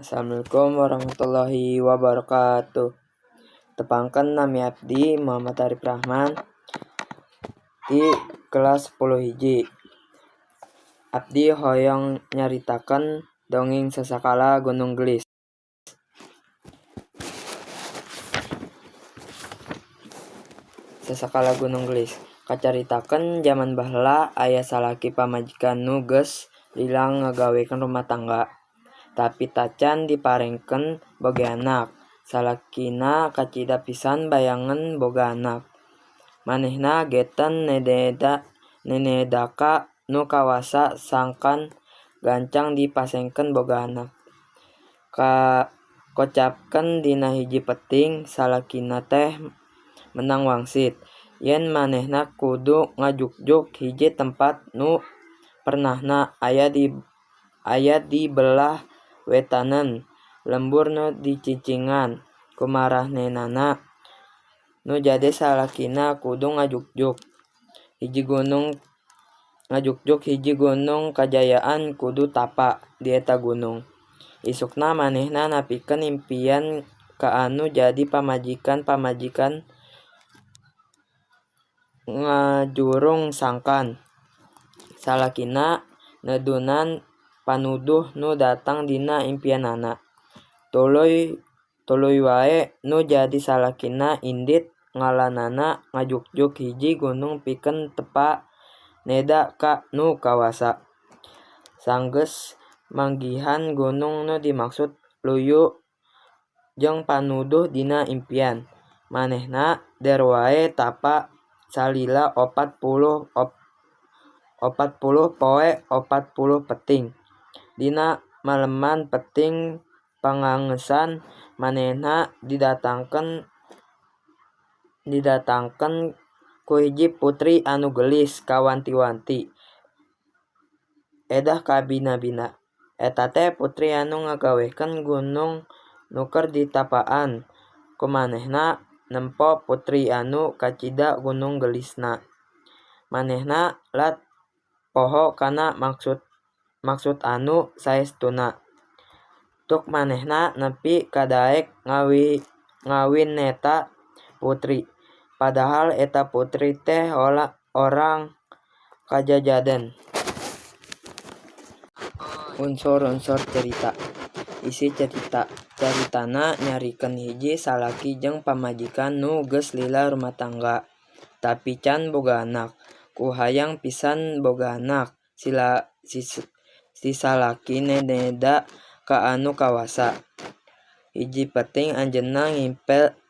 Assalamualaikum warahmatullahi wabarakatuh. Tepangkeun, nami abdi Muhammad Arif Rahman di kelas 10 hiji. Abdi hoyong nyaritakeun dongeng Sasakala Gunung Geulis. Sasakala Gunung Geulis. Kacaritakeun jaman baheula aya salaki pamajikan nu geus lila ngagawekeun rumah tangga, tapi tacan diparengkeun boga anak. Salakina kacida pisan bayangeun boga anak. Manehna geten neneda ka nu kawasa sangkan gancang dipasengkeun boga anak. Kocapkeun dina hiji peuting salakina teh meunang wangsit yen manehna kudu ngajugjug hiji tempat nu pernahna aya di belah wetaneun lembur nu dicicingan ku maranehanana. Nu jadi salakina kudu ngajugjug hiji gunung kajayaan kudu tapa di eta gunung. Isukna manehna nepikeun impian ka anu jadi pamajikan ngajurung sangkan. Salakina nedunan panuduh nu datang dina impianana. Tuluy wae nu jadi salakina indit ngalanana ngajugjug hiji gunung pikeun tepa neda ka nu kawasa. Sanggeus manggihan gunung nu dimaksud luyu jeung panuduh dina impian, manehna der wae tapa salila 40 poe 40 peuting. Dina maleman peuting pangangesan manehna didatangkeun ku hiji putri anu geulis kawanti-wanti edah kabina-bina. Eta teh putri anu ngagawekeun gunung nu keur ditapaan. Ku manehna nempo putri anu kacida gunung geulisna. Manehna lat poho kana maksud anu saestuna. Tuk manehna nepi ka daek ngawin neta putri. Padahal eta putri teh orang kajajaden. Unsur-unsur carita. Isi carita. Caritana nyaritakeun hiji salaki jeung pamajikan nu geus lila rumah tangga, tapi can boga anak. Ku hayang pisan boga anak, si salaki neneda ka anu kawasa. Hiji peuting anjeunna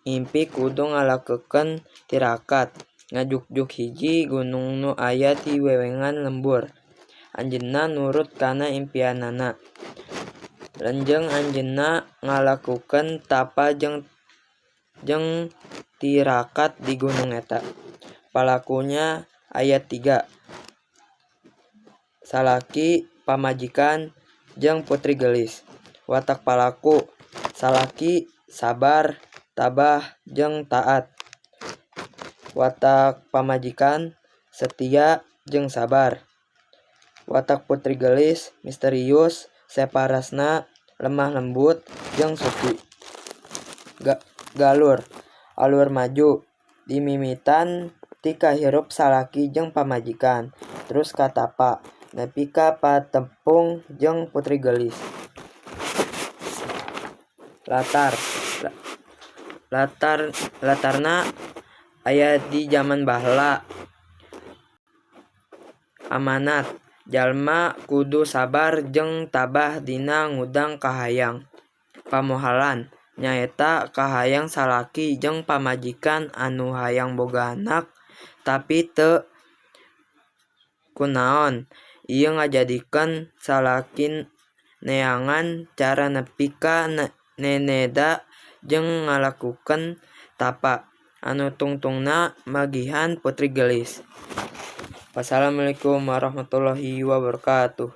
ngimpi kudu ngalakukeun tirakat ngajugjug hiji gunung nu aya di wewengan lembur. Anjeunna nurut kana impianana. Lenjeng anjeunna ngalakukeun tapa jeung tirakat di gunung eta. Palakuna aya tiga, salaki, pamajikan, jeung putri geulis. Watak palaku: salaki sabar, tabah, jeung taat. Watak pamajikan setia jeung sabar. Watak putri geulis misterius, saparasna, lemah lembut, jeung suci. Galur. Alur maju dimimitan ti kahirup salaki jeung pamajikan, terus ka tapa, nepi ka patepung jeung putri geulis. Latar. Latarna aya di jaman baheula. Amanat. Jalma kudu sabar jeung tabah dina ngudang kahayang. Pamohalan. Nyaeta kahayang salaki jeung pamajikan anu hayang boga anak tapi teu kunaon. Ieu ngajadikeun salaki neangan cara nepi ka neneda jeung ngalakukeun tapa anu tungtungna manggihan putri geulis. Wassalamualaikum warahmatullahi wabarakatuh.